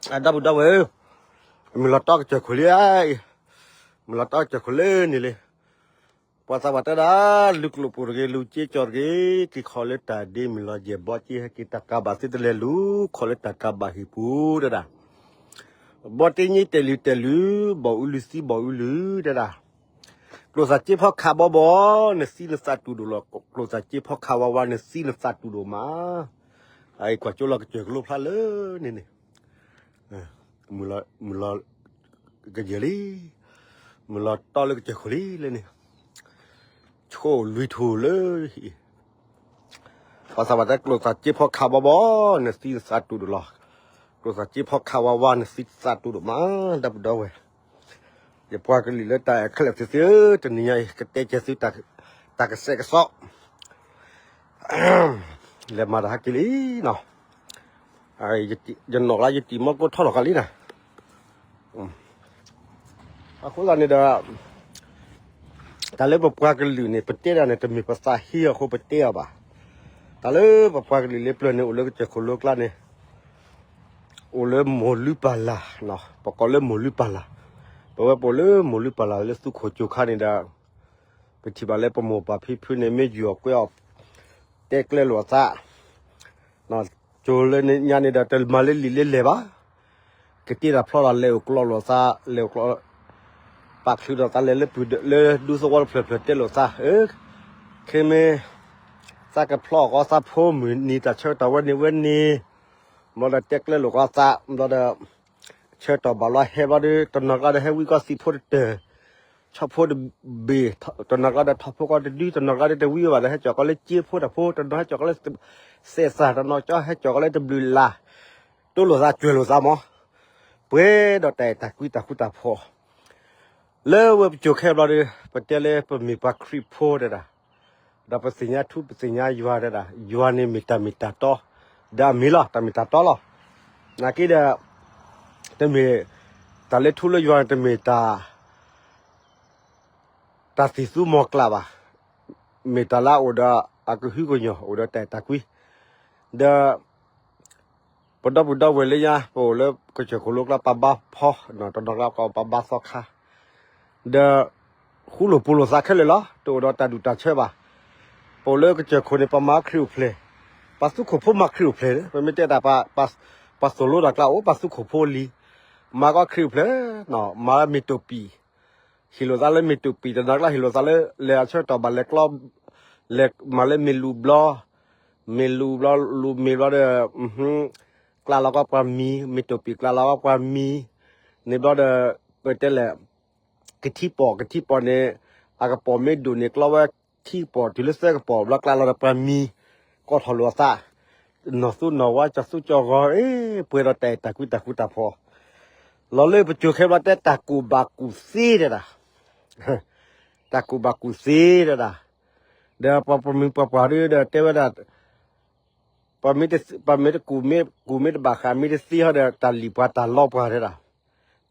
အဒီပုၢ်ဒီဝဲၢ်ဧၢ, မုၢ်လီၤတီကစၢၢ်ခိၣ်လံ, မုၢ်လီၤတီကစၢၢ်ခိၣ်လၢန့ၣ်လံ. ပှၤသးပှၢ်တဲဒၣ် လူၤကျိၣ်ပိၢ်တဂ့ၤ, လူၤစ့ကၠီတဂ့ၤ, က့ၤခီလၢတၢ်ဒ့မုၢ်လီၤယဲၢ်ဘီက့ၤ ဟဲက့ၤတၢ်ကးဘၣ်သုတလဲၤလူၤ ခီလၢတၢ်ကးဘၣ်ဟံၣ်ပူၤတဲဒၣ်. ဘီတ့ညံတဲာ်လုၢ်တဲာ်လုၢ်, ဘီၣ်အူလုၢ်သံဘီၣ်အူလုၢ်တဲဒၣ်. ကျိၣ်စၢ်က့ဖီခးဘီဘီ, နသံနသးတူၢ်ဒိၣ်လီၤ. ကျိၣ်စၢ်က့ဖီခးဝါဝါ, နသံနသးတူၢ်ဒိၣ်မး. အကွၢ်ကၠိလီၤကစၢၢ်ကလိဖျါလၢန့ၣ်န့ၣ်, မုၢ်လီၤကယဲၢ်လံ, မုၢ်လီၤတီလၢကစၢၢ်ခိၣ်လံလၢန့ၣ်, ဆိၣ်လွံၢ်ထူၣ်လၢ ပှၤသးပှၢ်တဲ ကျိၣ်စၢ်က့ဖီခးဘီဘီ, နသံနသးတူၢ်ဒိၣ်လီၤ. ကျိၣ်စၢ်က့ဖီခးဝါဝါ, နသံနသးတူၢ်ဒိၣ်မး, ဒီပုၢ်ဒီဝဲၢ်. ယပှၤကလုာ်လၢတၢ်အဲၣ်ခဲလၢာ်သ့ၣ်သ့ၣ်ဧၢ, တနံၤညါအံၤ ကတဲကဲသုတၢ်ကစဲးကစီး လဲၤမၤတၢ်ဟဲက့ၤလံနီၤ. ယနီၣ်လၢယတံၤမီၢ်ကိၢ်ထီၣ်လီၤကလံနီၤ. အဃိသတးန့ၣ်ဒီး တၢ်လၢပပှၤကလုာ်န့ၣ် ပတဲဒၣ်န့ၣ် တမ့ၢ်ပသးဟ့အီၤအဃိပတဲအီၤဘၣ်. တၢ်လၢပပှၤကလုာ်လၢပျၢၤန့ၣ် အိၣ်လၢကစၢၢ်ခိၣ်လိကျါန့ၣ် အိၣ်လၢမိၢ်လုၢ်ပၢ်လၢ်, ပကိးလၢမိၢ်လုၢ်ပၢ်လၢ်. ပဝဲပအိၣ်လၢမိၢ်လုၢ်ပၢ်လၢ်လၢသူခိၣ်ကၠိခါန့ၣ်ဒီး ပထံၣ်ဘၣ်လၢပမိၢ်ပၢ်ဖံဖုန့ၣ် မ့ၢ်ယူၤအီၤကွဲအီၤ တဲကျဲလိာ်အသး, ကၠိလၢညါန့ၣ်ဒီး တမၤလၢလံာ်လၢလဲၢ်ဘၣ်. ကတ့တၢ်ဖျီဒီး လဲၤအိၣ်ကျီလိာ်သး, လဲၤအိၣ်ကျီ, ပာ်ချုးဒီးသးလဲၤလၢပူၤလၢဒူသဝီတဖျၢၣ်ဖျၢၣ်တဲလိာ်သး, အၢ, ခဲမ့ၢ် သးကဖျီအီၣ်ကီးသးဖိမုၢ်နံၤ တၢ်ဆၢကတီၢ်ဝဲန့ၣ်ဝဲန့ၣ်, ဘျီဒီးတဲကျဲလိာ်ကီးသး, ဘျီဒီး ဆၢကတီၢ်ဘၣ်လီၤဟဲဘျီဒီး တနီၤကျါဒီးဟဲဝံကီးသံးဖိတတၢၢ်, ဆီဖိတဘ့ၣ်, တနီၤကျါဒီးထီၣ်ဖိကီးတဒု, တနီၤကျါဒီးတဝံဘၣ်ဒီး ဟဲကၠီၣ်ကီးလၢက့ဖိတၢ်ဖိ, တနီၤဟဲကၠီၣ်ကီးလၢ စဲးသၣ်, တနီၤကၠီဟဲကၠီၣ်ကီးလၢတဘျုးလၢ်, တိလိာ်သးကွဲလိာ်သးမး, ပှဲၤဒီးတၢ်အဲၣ်တၢ်ကွံတၢ်ဃူတၢ်ဖိး လၢဝဲပစိၤခဲဘျီဒီး ပတဲလၢပမ့ၢ်ပှၤခရံာ်ဖိတဲဒၣ်, ဒီးပသ့ၣ်ညါထူပသ့ၣ်ညါယွၤတဲဒၣ်, ယွၤန့ၣ်မ့ၢ်တၢ်မ့ၢ်တၢ်တီ, ဒီးအမ့ၢ်လီၤ တၢ်မ့ၢ်တၢ်တီလီၤ. နာ်က့ဒီး တမ့ၢ် တၢ်လၢထူလၢယွၤန့ၣ် တမ့ၢ်တၢ် တၢ်သံၣ်သူမီၤကျၢ်ဘၣ်, မ့ၢ်တၢ်လၢအအိၣ်ဒီးအကဟုကညီၢ် အိၣ်ဒီးတၢ်အဲၣ်တၢ်ကွံ, ဒီး ပဒီပုၢ်ဒီဝဲၢ်လၢညါ ပအိၣ်လၢကစၢၢ်ခိၣ်လိကျါ ပှၤဘါဖီ, တနီၤကျါကိးပှၤဘါသီခါ, ဒီး ဃူလိာ်ဖိးလိာ်သးခဲလၢာ်လီၤ, တအိၣ်ဒီးတၢ်ဒူၣ်တၢ်ဆၢဘၣ်. ပအိၣ်လၢကစၢၢ်ခိၣ်န့ၣ် ပမၤခရံာ်အိၣ်ဖျဲၣ်, ပှၤသူခိၣ်ဖိမၤခရံာ်အိၣ်ဖျဲၣ်, ပမ့ၢ်တဲတၢ် ပှၤသိၣ်လိတၢ်ကျါအိၣ် ပှၤသူခိၣ်ဖိလံ, မၤကီးခရံာ်အိၣ်ဖျဲၣ်, မၤလၢမ့ၢ်တိာ်ပံာ်, ဟ့ၣ်လိာ်သးလၢမ့ၢ်တိာ်ပံာ်, တနီၤကျါဟ့ၣ်လိာ်သးလၢ လဲၤအဆၢကတီၢ်ဘၣ်လဲၤကျီ, လဲၤမၤလၢမ့ၢ်လူၤဘျီ, မ့ၢ်လူၤဘျီ လူၤမ့ၢ်ဘျီဒီး ကျးလီၤကီးပှၤမံၤ, မ့ၢ်တိာ်ပံာ်ကျးလီၤကီးပှၤမံၤ, န့ၣ်ဘျီဒီး ပတဲလဲၣ် ကထံပီၣ် ကထံပီၣ်န့ၣ် အကပီၤမ့ၢ်ဒိၣ်န့ၣ် ကျီဝဲထံပီၣ်တုၤလၢသၢကပီၣ် ဘျီကျးလီၤဒီးပှၤမံၤ, ကိးထီၣ်လိာ်အသး, နီၢ်သူနီၢ်ဝါ ကၠီသူကၠီဂီၤ, ပှဲၤဒီးတၢ်အဲၣ်တၢ်ကွံတၢ်ဃူတၢ်ဖိး, လီၤလၢပစိၤခဲဘျီတဲတၢ်ကူၣ်ဘၣ်ကူၣ်သ့တဲဒၣ်, တၢ်ကူၣ်ဘၣ်ကူၣ်သ့တဲဒၣ်, ဒီးပှၤမုၢ်ပှၤပှၢ်ဒီးတဲဝဲဒၣ် ပှၤမ့ၢ်တကူၣ်မ့ၢ်တဘၣ်ဃး မ့ၢ်တသ့ဟီဒီး တၢ်လံၣ်ပှၤတၢ်လီပှၤတဲဒၣ်,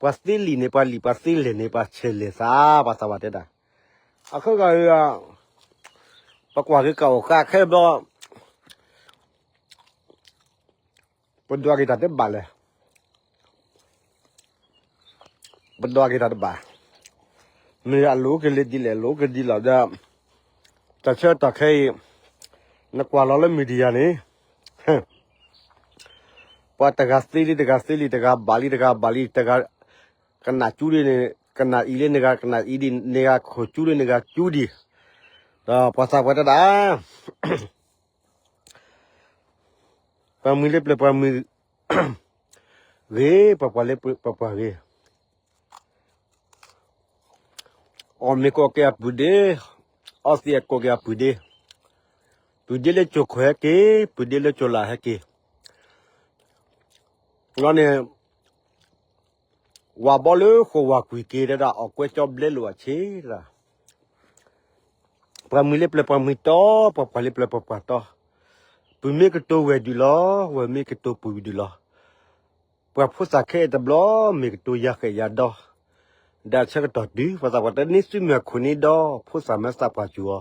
ပှၤသ့လံာ်န့ၣ် ပှၤလံၣ် ပှၤသ့လဲၢ်န့ၣ် ပှၤဆဲးလဲၢ်သး ပှၤသးဝးတဲဒၣ်, အဃိဂၤ ပကွၢ်က့ၤကအိၣ်ဃာ်ခဲဘျီ ပဒွးက့ၤတၢ်တဘၣ်လဲၣ်, ပဒွးက့ၤတၢ်တဘၣ်, မ့ၢ်အလိၤက့ၤလၢဒ်လဲၣ် အလိၤက့ၤဒ်လဲၣ်ဒီး တၢ်ဆၢကတီၢ်ခဲအံၤ နကွၢ်လီၤလၢ media န့ၣ် ပှၤတဂၤသ့လံတဂၤသ့လံ တဂၤဘၣ်လံတဂၤဘၣ်လံ တဂၤကနၣ်ကၠူဒ်န့ၣ် ကနၣ်အံၤလၢနဂၤကနၣ်အံၤဒ်န့ၣ် နဂၤခိၣ်ကၠူဒ်န့ၣ် နဂၤကၠူဒ်, ဒီးပှၤသးပှၢ်တဲဒၣ် ပှၤမှံလၢပျၢၤပှၤမှံဂ့ၤ, ပှၤပှၢ်လၢပျၢၤပှၤပှၢ်ဂ့ၤ, အီၣ်မ့ၤကိးက့ၤအပုၢ်ဒ့, အီသံးအကိးက့ၤအပုၢ်ဒ့, ပုၢ်ဒ့လၢကၠိခိၣ်ဟဲက့ၤ, ပုၢ်ဒ့လၢကၠိလာ်ဟဲက့ၤ, လီၤန့ၣ် ဝၤဘီလၢဃိာ်ဝၤကွံာ်က့ၤတဲဒၣ် အီၣ်ကွဲကၠီဘျဲလိာ်အဆ့တဲဒၣ်, ပှၤမှံလၢပျၢၤပှၤမှံတီ, ပှၤပှၢ်လၢပျၢၤပှၤပှၢ်တီ, ပုၢ်မ့ၢ်ကတိၤဝဲၢ်ဒုးလီၤ, ဝဲၢ်မ့ၢ်ကတိၤပုၢ်ဒုးလီၤ, ပှၤဖိသၣ်ခဲအံၤတဘျီ မ့ၢ်ကတိၤယၤဃဲးယၤဒီ, ဒီးဆၢကတီၢ်တုၤ ပှၤသးပှၢ်တဲ န့ၢ်သုမုၢ်အခိၣ်န့ၣ်ဒီး ဖိသၣ်မ့ၢ်သးပှၢ်စူၤ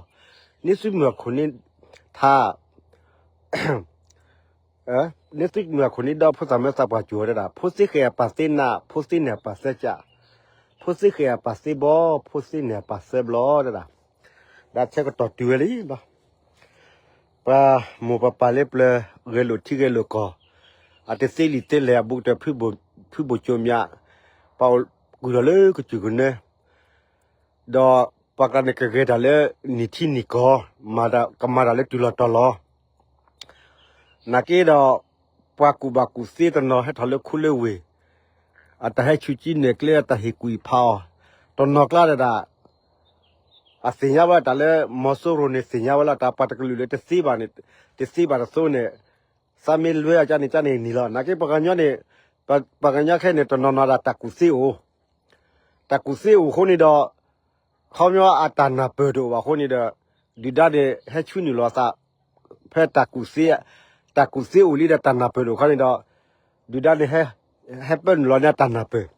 အီၤ, န့ၢ်သုမုၢ်အခိၣ်န့ၣ်ထါ ပ န့ၣ်သုမုၢ်အခိၣ်န့ၣ်ဒီးဖိသၣ်မၢသးပှၢ်ကၠိၤတဲဒၣ် ဖိသ့ဃဲၤအပၢ်သ့နး ဖိသ့န့ၣ်အပၢ်သၢကၠး, ဖိသ့ဃဲၤအပၢ်သ့ဘီ ဖိသ့န့ၣ်အပၢ်သၢဘျီတဲဒၣ်, ဒီးဆၢကတီၢ်တုၤဝဲလံဘျီ ပှၤမိၢ်ပှၤပၢ်လၢပျၢၤ ဂဲၤလိာ်ထံဂဲၤလိာ်ကီၢ်, အတသ့လံာ်သ့လဲၢ်အဘူးကတၢၢ် ဖုဘိၣ်ကၠိမၠး, ပှၤအိၣ်ကွံာ်ထီၣ်လၢကစၢၢ်ကနၢ, ဒီးပှၤကျါန့ၣ်ကဂဲၤတၢ်လၢနံၣ်ထံနံၣ်ကီၢ်, ကမၤတၢ်လၢတုၤလီၤတီၤလီၤ နာ်က့ဒီး ပှၤကူၣ်ဘၣ်ကူၣ်သ့တနီၤဟဲထီၣ်လၢခူလၢဝ့ၢ်, အတၢ်ဟဲဆူၣ်ကံနဲၣ်ကျဲ အတၢ်ဟ့ၣ်ကူၣ်ဖးအီၤ, တနီၤကျါဒၣ်ဒၣ် အသ့ၣ်ညါဝဲတၢ်လၢ မီၤစိရိၤန့ၣ် သ့ၣ်ညါဝဲလီၤ တၢ်ပှၤတကလုာ်လၢတသ့ဘၣ်န့ၣ်, တသ့ဘၣ်တသိးန့ၣ်, သးမ့ၢ်လွဲအကါန့ၣ် ကါန့ၣ်နံၤလီၤ. နာ်က့ပှၤကညီန့ၣ်, ပှၤကညီခဲအံၤန့ၣ် တနီၤနီၤဒၣ်တၢ်ကူၣ်သ့အိၣ်, တၢ်ကူၣ်သ့အိၣ်အဃိန့ၣ်ဒီး ခီပညီအတၢ်နၢ်ပၢၢ်တအိၣ်ဘၣ်အဃိန့ၣ်ဒီး ဒုၣ်ဒါန့ၣ် ဟဲဆူနုာ်လီၤသး ဖဲတၢ်ကူၣ်သ့, တၢ်ကူၣ်သ့အိၣ်လံဒီးတၢ်နၢ်ပၢၢ်တအိၣ်ခါန့ၣ်ဒီး ဒုၣ်ဒါန့ၣ် ဟဲပၢနုာ်လီၤန့ၢ်တၢ်နၢ်ပၢၢ်,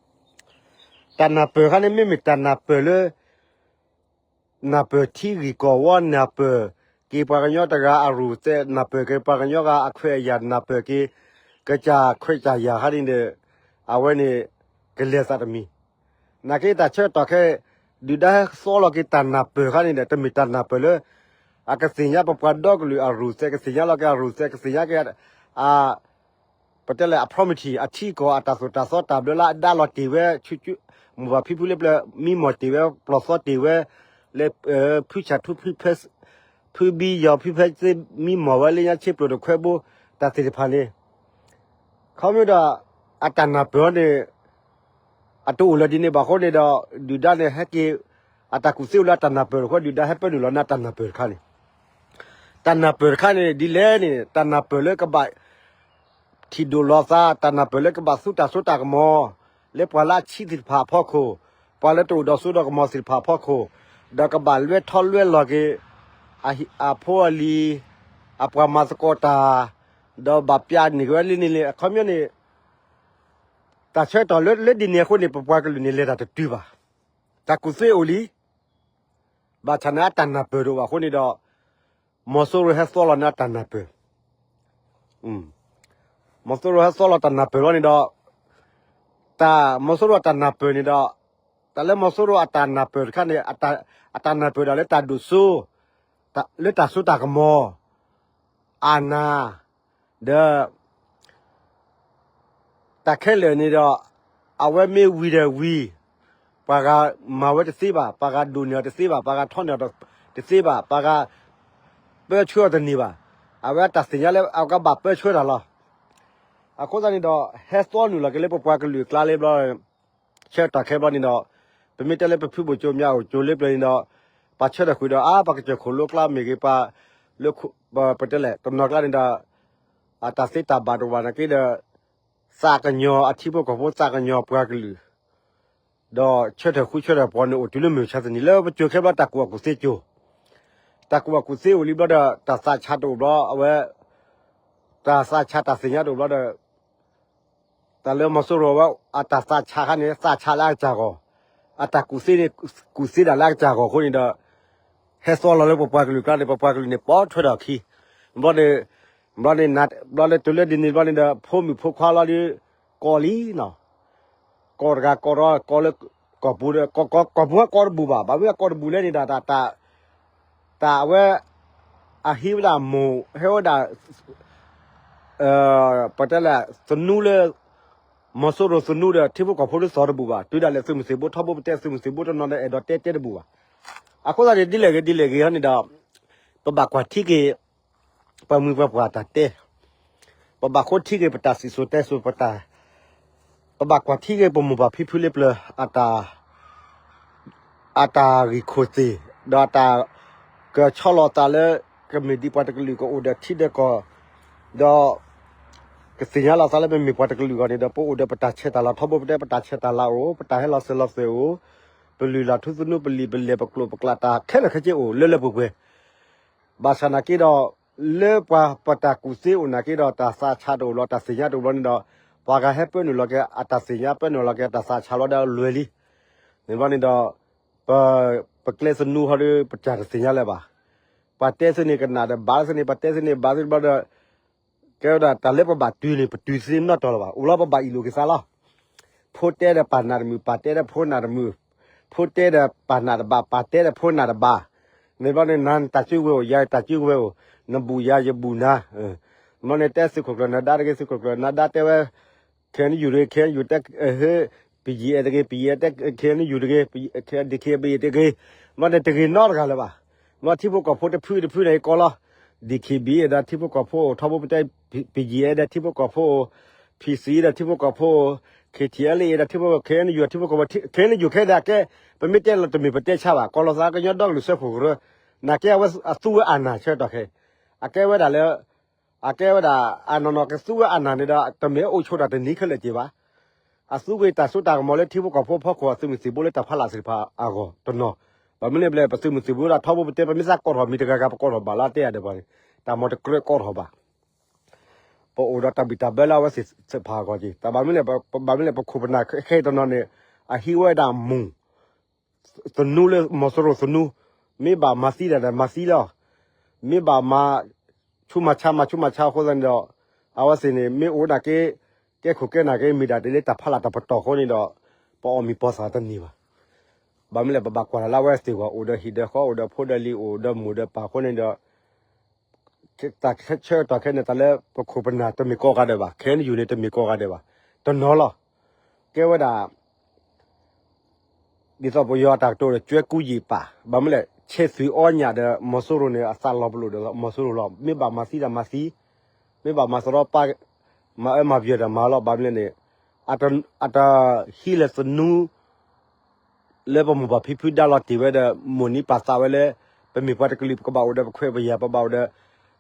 တၢ်နၢ်ပၢၢ်ခါန့ၣ် မ့မ့ၢ်တၢ်နၢ်ပၢၢ်လၢ နၢ်ပၢၢ်ထံဂ့ၢ်ကီၢ်ဝီ နၢ်ပၢၢ်က့ၤပှၤကညီတဂၤအရူၢ်သဲး, နၢ်ပၢၢ်က့ၤပှၤကညီဂၤအခွဲးအယာ်, နၢ်ပၢၢ်က့ၤ ကစၢ်ခွဲးကစၢ်ယာ်ခါန့ၣ်ဒီး အဝဲန့ၣ် ကလဲၤသးတမံၤ, နာ်က့တၢ်ဆၢကတီၢ်ခဲ ဒုၣ်ဒါဟဲသီလီၤက့ၤတၢ်နၢ်ပၢၢ်ခါန့ၣ်ဒီး တမ့ၢ်တၢ်နၢ်ပၢၢ်လၢ အကသ့ၣ်ညါပပှၤဒီကလုာ်အရူၢ်သဲး, ကသ့ၣ်ညါလီၤက့ၤအရူၢ်သဲး, ကသ့ၣ်ညါက့ၤ ပတဲလဲၣ် အ property အထံအကီၢ် အတၢ်သိၣ်တၢ်သီတၢ်ဘျၢလၢအဒါလီၤတ့ၢ်ဝဲ, မိၢ်ပၢ်ဖံဖုလၢပျၢၤ မံမီၢ်တ့ၢ်ဝဲ, ပျီၢ်သီတ့ၢ်ဝဲ, လၢ ဖုဆၣ်ထူ ဖုဘံယီၤ ဖုဖဲသ့ မံမီၢ်ဝဲလၢညါ ဆ့ပျိၢ်တခွဲဘိ တၢ်သ့ၣ်တဖၣ်န့ၣ် ခီဖျိဒီး အတၢ်နၢ်ပၢၢ်န့ၣ် အတအိၣ်လၢၤဒ်န့ၣ်ဘၣ်အဃိန့ၣ်ဒီး ဒုၣ်ဒါန့ၣ်ဟဲက့ၤ အတၢ်ကူၣ်သ့အိၣ်လၢအတၢ်နၢ်ပၢၢ်တခီ ဒုၣ်ဒါဟဲပၢနုာ်လီၤန့ၢ်တၢ်နၢ်ပၢၢ်တခါန့ၣ်, တၢ်နၢ်ပၢၢ်တခါန့ၣ် ဒ်လဲၣ်န့ၣ် တၢ်နၢ်ပၢၢ်လၢကဘၣ် ထံၣ်ဒိၣ်လီၤသး, တၢ်နၢ်ပၢၢ်လၢကဘၣ်သူတၢ်စိတၢ်ကမီၤ လၢပှၤလၢအဆံးသ့ၣ်တဖၣ်အဖီခိၣ်, ပှၤလၢတအိၣ်ဒီးစိဒီးကမီၤသ့ၣ်တဖၣ်အဖီခိၣ်, ဒီးကဘၣ်လွဲထီၣ်လွဲလီၤက့ၤ အဖိအလံၤ, အပှၤမၤသကိးတၢ်, ဒီးဘၣ်ပျးန့ၢ်က့ၤဝဲလံန့ၣ်လံ အခီပညီန့ၣ် တၢ်ဆၢကတီၢ်လၢလၢဒ်န့ၣ်အဃိန့ၣ် ပပှၤကလုာ်န့ၣ်လဲၤတၢ်တတုၤဘၣ်, တၢ်ကူၣ်သ့အိၣ်လံ ဘၣ်ဆၣ်န့ၣ်အတၢ်နၢ်ပၢၢ်တအိၣ်ဘၣ်အဃိန့ၣ်ဒီး မီၤစိရိၤဟဲသီလီၤန့ၢ်အတၢ်နၢ်ပၢၢ်, မီၤစိရိၤဟဲသီလီၤတၢ်နၢ်ပၢၢ်လီၤန့ၣ်ဒီး တၢ်မီၤစိရိၤအတၢ်နၢ်ပၢၢ်န့ၣ်ဒီး တၢ်လၢမီၤစိရိၤအတၢ်နၢ်ပၢၢ်တခါန့ၣ် အတၢ်နၢ်ပၢၢ်ဒၣ်လၢတၢ်ဒိၣ်စိ လၢတၢ်စိတၢ်ကမီၤ အနၢ် ဒီး တၢ်ခဲလၢာ်န့ၣ်ဒီး အဝဲမ့ၢ်ဝံၤဒီးဝံၤ ပှၤဂၤမၤဝဲတသ့ဘၣ်, ပှၤဂၤဒိၣ်န့ၢ်အီၤတသ့ဘၣ်, ပှၤဂၤထီန့ၢ်အီၤတသ့ဘၣ်, ပှၤဂၤပၢဆှၢအီၤတန့ၢ်ဘၣ်. အဝဲအတၢ်သ့ၣ်ညါလၢအကဘၣ်ပၢဆှၢတၢ်လီၤ. အဃိသတးန့ၣ်ဒီး ဟဲသီနုာ်လီၤက့ၤလၢပပှၤကလုာ်အကျါလၢဘျီ ဆၢကတီၢ်ခဲဘျီန့ၣ်ဒီး ပမ့ၢ်တဲလၢပဖုဘိၣ်ကၠိမၠးအိၣ်ကၠိလၢပျၢၤန့ၣ်ဒီး ပှၤဆၢထၢၣ်ဃုာ်ဒီး အါ ပှၤကစၢၢ်ခိၣ်လိကျါမ့ၢ်ဂ့ၤ ပှၤလၢ ပတဲလဲၣ် တနီၤကျါန့ၣ်ဒီး အတၢ်သ့တၢ်ဘၣ်တအိၣ်ဘၣ်နာ်က့ဒီး သးကညီၤအထံဖိကီၢ်ဖိ သးကညီၤပှၤကလုာ် ဒီးဆၢထၢၣ်ဃုဆၢထၢၣ်ပှၤန့ၣ် အိၣ်တုၤလၢမုၢ်ဆါတနံၤ လၢပကၠိခဲဘျီ တၢ်ကူၣ်ဘၣ်ကူၣ်သ့ကၠိ, တၢ်ကူၣ်ဘၣ်ကူၣ်သ့အိၣ်လံဘျီဒီး တၢ်သးဆးတအိၣ်ဘျီ အဝဲ တၢ်သးဆးတၢ်သ့ၣ်ညါတအိၣ်ဘျီဒီး တၢ်လၢမီၤစိရိၤဝဲ အတၢ်သးဆးခါန့ၣ် သးဆးလၢအကစၢ်ဂီၢ်, အတၢ်ကူၣ်သ့န့ၣ် ကူၣ်သ့ဒၣ်လၢအကစၢ်ဂီၢ်အဃိန့ၣ်ဒီး ဟဲသီလီၤလၢပပှၤကလုာ်ကျါန့ၣ် ပပှၤကလုာ်န့ၣ် ပိာ်ထွဲထီၣ်အခံ, ဘျီန့ၣ် ဘျီန့ၣ် ဘျီန့ၣ်တုၤလၢဒ်န့ၣ်ဘျီန့ၣ်ဒီး ဖိမုၣ်ဖိခွါလီၤဒီး ကိးလံနီၤ ကိးတဂၤကိးဒီး ကိးလၢကီၢ်ပူၤဒီး ကီၢ်ပူၤဟဲကိးတဘူၣ်ဘၣ်, ဘၣ်မနုၤကိးတဘူၣ်လဲၣ်န့ၣ်ဒီး တၢ်အဝဲ အဟံးဝဲဒၣ်မိၢ် ဟဲဝဲဒၣ် ပတဲလဲၣ် သနူလၢ မီၤစိရိၤသနူဒီး ထံဖိကီၢ်ဖိလၢသီတဘူၣ်ဘၣ်, တုၤဒၣ်လဲာ်သုးမုၢ်သံၣ်ဘိထီဘိပတဲ သုးမုၢ်သံၣ်ဘိတနီၤဒီး အဲၣ်ဒိးတဲတဲတဘူၣ်ဘၣ်. အဃိသတးန့ၣ် ဒ်လဲၣ်ဂ့ၤ ဒ်လဲၣ်ဂ့ၤဟီန့ၣ်ဒီး ပဘၣ်ကွၢ်ထံက့ၤ ပှၤမုၢ်ပှၤပှၢ်တၢ်တဲ, ပဘၣ်ဃိထံက့ၤပတၢ်စံၣ်စိၤတဲစိၤပတၢ်, ပဘၣ်ကွၢ်ထံက့ၤပမိၢ်ပၢ်ဖံဖုလၢပျၢၤ အတၢ် အတၢ်ဂံၢ်ခိၣ်သ့ၣ်, ဒီးအတၢ်ကဆီလီၤသးလၢ ကမ့ၢ်ဒ်ပှၤတကလုာ်ကအိၣ်ဒီးထံဒီးကီၢ်, ဒီး ကသ့ၣ်ညါလီၤသးလၢပမ့ၢ်ပှၤတကလုာ်အဂီၢ်န့ၣ်ဒီး ပအိၣ်ဒီးပတၢ်ဆဲးတၢ်လၤထီဘိပတဲ ပတၢ်ဆဲးတၢ်လၤအိၣ်, ပတၢ်ဟဲလီၤစၢၤလီၤသွဲၣ်အိၣ်, ပလုၢ်လၢ်ထူသနူ ပလံာ်ပလဲၢ် ပကျိာ်ပကျး တၢ်ခဲလၢာ်ခဲဆ့အိၣ်လၢလၢပှဲၤပှဲၤ ဘၣ်ဆၣ်နာ်က့ဒီး လၢပှၤပတၢ်ကူၣ်သ့အိၣ်နာ်က့ဒီး တၢ်သးဆးတအိၣ်ဘျီ တၢ်သ့ၣ်ညါတအိၣ်ဘျီန့ၣ်ဒီး ပှၤဂၤဟဲပၢနုာ်လီၤက့ၤ အတၢ်သ့ၣ်ညါ ပၢနုာ်လီၤက့ၤအတၢ်သးဆးလီၤဒီးလွဲၢ်လံ. န့ၣ်ဘျီန့ၣ်ဒီး ပ ပကျဲသနူဟီဒီး ပတၢ်တသ့ၣ်ညါလၢၤဘၣ်. ပှၤတဲသ့န့ၣ်ကနၣ်ဒီးဘၣ်သ့န့ၣ် ပှၤတဲသ့န့ၣ်ဘၣ်သ့ဘျီဒီး ကဲဝဲဒၣ်တၢ်လၢပဘၣ်တုၤန့ၣ် ပတုၤသ့နီတီၢ်လၢၤဘၣ်. အိၣ်လီၤပဘၣ်အ့ၣ်လိာ်က့ၤသးလီၤ. ဖိတဲဒီးပၢ်နးတမုာ်, ပၢ်တဲဒီးဖိနးတမုာ်, ဖိတဲဒီးပၢ်နးတဘၣ်, ပၢ်တဲဒီးဖိနးတဘၣ်. မ့ၢ်ဘျီန့ၣ် နၤနတၢ်စုကဝဲၤအိၣ်, ယၤတၢ်စုကဝဲၤအိၣ်, နဘူးယၤ ယဘူးနၤ. မ့ၢ်န့ၣ်တဲသုးခိၣ်ကျၢၢ်နဒါတဂ့ၤ, သုးခိၣ်ကျၢၢ်နဒါတဲဝဲ ခဲအံၤနယူၤတဂ့ၤ, ခဲအံၤနယူၤတဲ ပယံၤအဲၣ်တဂ့ၤ, ပယံၤအဲၣ်တဲ ခဲအံၤနယူၤတဂ့ၤ, ဒံၣ်ခ့ဘ့ၣ်တဂ့ၤ. မ့ၢ်န့ၣ်တဂ့ၤနီတဂၤလၢၤဘၣ်. မ့ၢ်ထံဖိကီၢ်ဖိတဖုတဖုန့ၣ်ကီလီၤ. ဒံၣ်ခ့ဘ့ၣ်ဒီးထံဖိကီၢ်ဖိအိၣ်, ထီဘိပတဲ ပယံၤအဲၣ်ဒီးထံဖိကီၢ်ဖိအိၣ်, ဖံစံဒီးထံဖိကီၢ်ဖိအိၣ်, ခ့ထံအဲလ့ဒီးထံဖိကီၢ်ဖိ, ခဲအံၤနယူၤထံဖိကီၢ်ဖိ, ခဲအံၤနယူၤခဲဒၣ်ကဲ, ပမ့ၢ်တဲလီၤတမ့ၢ်ပတဲဆါဘၣ်, ကီလီၤသးကညီဒီကလုာ်စၢဖှိၣ်ကရၢ, နာ်က့အဝဲအသူဝဲအနၢ်ဆၢကတီၢ်ခဲအံၤ, အကဲဝဲဒၣ်လၢ အကဲဝဲဒၣ် အနီၢ်နီၢ်ကသူဝဲအနၢ်န့ၣ်ဒီး တမ့ၢ်အိၣ်ဆိးတၢ်တနံၤခဲလၢာ်က့ၤဘၣ်. အသူက့ၤတၢ်စိတၢ်ကမီၤလၢထံဖိကီၢ်ဖိအဖီခိၣ် အသုးမုၢ်သံၣ်ဘိလၢတၢ်ဖးလၢ်သ့ၣ်တဖၣ်အဂီၢ်တနီၤ, ဘၣ်မနုၤလဲၣ် ပသုးမုၢ်သံၣ်ဘိဒၣ်ထီဘိပတဲ ပမ့ၢ်သးကိးထီၣ်မံၤတဂၤဂၤ ပကိးထီၣ်ဘၣ်လၢတဲယၤဒီးပှၤန့ၣ်, တၢ်မီတကြၢးကိးထီၣ်ဘၣ်. ပအိၣ်ဒီးတၢ်ဘံၣ်တၢ်ဘၢလၢအဝဲသ့ၣ်တဖၣ်အဂီၢ်က့ၤ, တၢ်ဘၣ်မနုၤလဲၣ် ပဘၣ်မနုၤလဲၣ် ပခိၣ်ပနၢ်ခဲအံၤတနီၤန့ၣ် အဟံးဝဲဒၣ်မူၢ် သနူလၢမီၤစိရိၤသနူ, မ့ၢ်ဘၣ်မၤသံဒၣ်ဒီးမၤသံလီၤ, မ့ၢ်ဘၣ်မၤဆူးမၤဆါ မၤဆူးမၤဆါအဃိသတးန့ၣ်ဒီး, အဝဲသ့ၣ်န့ၣ် မ့ၢ်အိၣ်ဒၣ်က့ ကဲခိၣ်ကဲနၢ်က့ၤ မ့ၢ်ဒၣ်တ့ၢ်လၢတၢ်ဖးလၢ်တၢ်ပတီၢ်အဃိန့ၣ်ဒီး, ပအီၣ်မံၤပီၢ်သၣ်တန့ၢ်ဘၣ်. ဘၣ်မနုၤလဲၣ် ပဘၣ်ကွၢ်တၢ်လၢအဝဲသ့ၣ်အဂီၢ် အိၣ်ဒီးဟံၣ်ဒီးဃီ အိၣ်ဒီးဖိဒီးလံၤ အိၣ်ဒီးမိၢ်ဒီးပၢ်အဃိန့ၣ်ဒီး တၢ်ဆၢကတီၢ်ခဲအံၤန့ၣ် တၢ်လၢပခိၣ်ပနၢ်တမ့ၢ်ကိးဂၤဒဲးဘၣ်, ခဲအံၤနယူၤန့ၣ် တမ့ၢ်ကိးဂၤဒဲးဘၣ်, တနီၤလီၤ. ကဲဝဲဒၣ် ဒ်သိးပယီၤအတၢ်ကတိၤဒီး ကၠွဲကူယံာ်ပၢ်, ဘၣ်မနုၤလဲၣ် ဆဲးသွံၣ်အီညၣ်ဒီး မီၤစိရိၤန့ၣ် အသးလီၤပလိာ်ဒီးမီၤစိရိၤလီၤ. မ့ၢ်ဘၣ်မၤသံဒီးမၤသံ, မ့ၢ်ဘၣ်မၤသရီပၢ် မၤအၢမၤပယီၤဒီးမၤလီၤ. ဘၣ်မနုၤလဲၣ်န့ၣ် အတဟံးလၢသနူ လၢပမိၢ်ပၢ်ဖံဖုဒါလီၤတ့ၢ်ဝဲဒီး မိၢ်နံၤပၢ်သးဝဲလၢ ပမ့ၢ်ပှၤတကလုာ် ပကဘၣ်အိၣ်ဒီးပခွဲးပယာ် ပဘၣ်အိၣ်ဒီး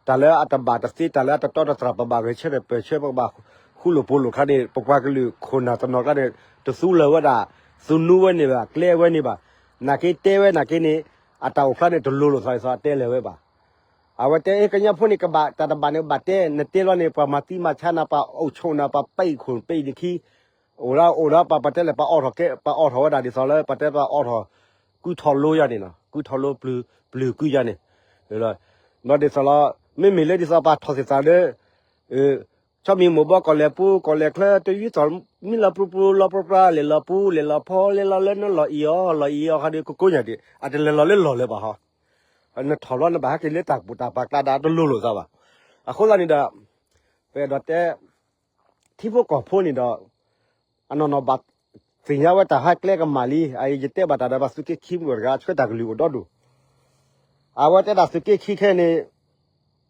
တၢ်လၢအတဘၣ်တသ့ တၢ်လၢအတတီတတြၢ် ပဘၣ်ဂဲၤဆၢထၢၣ်ပၢၢ်ဆၢ ပကဘၣ်ဃူလိာ်ဖိးလိာ်ခါန့ၣ် ပပှၤကလုာ်ခိၣ်နၢ်တနီၤကျါန့ၣ် တသူလၢၤဝဲဒၣ် သနူဝဲန့ၣ်ဘၣ် ကျဲဝဲန့ၣ်ဘၣ်. နာ်က့တဲဝဲနာ်က့န့ၣ် အတၢ်အိၣ်ဖျါန့ၣ် တလိၤလိာ်သးဒ်သိးအတဲလၢၤဝဲဘၣ်. အဝဲတဲ ကညီဖိန့ၣ် ကဘၣ်တၢ်တဘၣ်န့ၣ် ဘၣ်တဲ နတဲလီၤန့ၣ် ပှၤမၤသံမၤဆါနၤ ပှၤအိၣ်ဆိးနၤ ပှၤပဲာ်ခိၣ်ပဲာ်နခံ အိၣ်ဒီးအိၣ်ဒီး ပှၤတဲလၢ ပှၤအိးထီၣ်ကဲ ပှၤအိးထီၣ်ဝဲဒၣ်ဒ်သိးလၢ ပှၤတဲပှၤအိးထီၣ် ကုထီၣ်လိယၤန့ၣ်လီၤ. ကုထီၣ်လိပျုၤ ပျုၤကုယၤန့ၣ် ဒီးဒ်သိးလီၤ မ့မ့ၢ်လၢဒ်သိးပှၤထီၣ်သ့ၣ်သးလၢ ဆီမံၤမိၢ်ဘီကီၢ်လဲၢ်ပူၤ ကီၢ်လဲၢ်ချၢ တယုၢ်သီၣ်မံလီၤပျူပျူလီၤပြပြ လဲၤလီၤပူၤ လဲၤလီၤဖီ လဲၤလီၤလၢနလီၢ်အံၤအီၤ လီၢ်အံၤအီၤ ခါဒီးကကိးညါဒံး အတလဲၤလီၤလၢလီၢ်လၢၤဘၣ်ဟီ. နထီၣ်လီၤ နဘၣ်ဟဲက့ၤလၢတၢ်ကူၣ်တၢ်ပာ်ကျါဒၣ် တလိၤလိာ်သးဘၣ်. အဃိသတးန့ၣ်ဒီး ပအဲၣ်ဒိးတဲ ထံဖိကီၢ်ဖိန့ၣ်ဒီး အနီၢ်နီၢ်ဘၣ်သ့ၣ်ညါဝဲတၢ်ဟးကျဲကမၣ်လံ. အအံၤယတဲဘၣ်တၢ်ဒီး ပှၤသုးက့ခံမုၢ်တဂၤ ဆှၢတၢ်ကလုၢ်အိၣ်ဒီဒူၣ် အဝဲတဲဒၣ်သုးက့ခံခဲအံၤန့ၣ်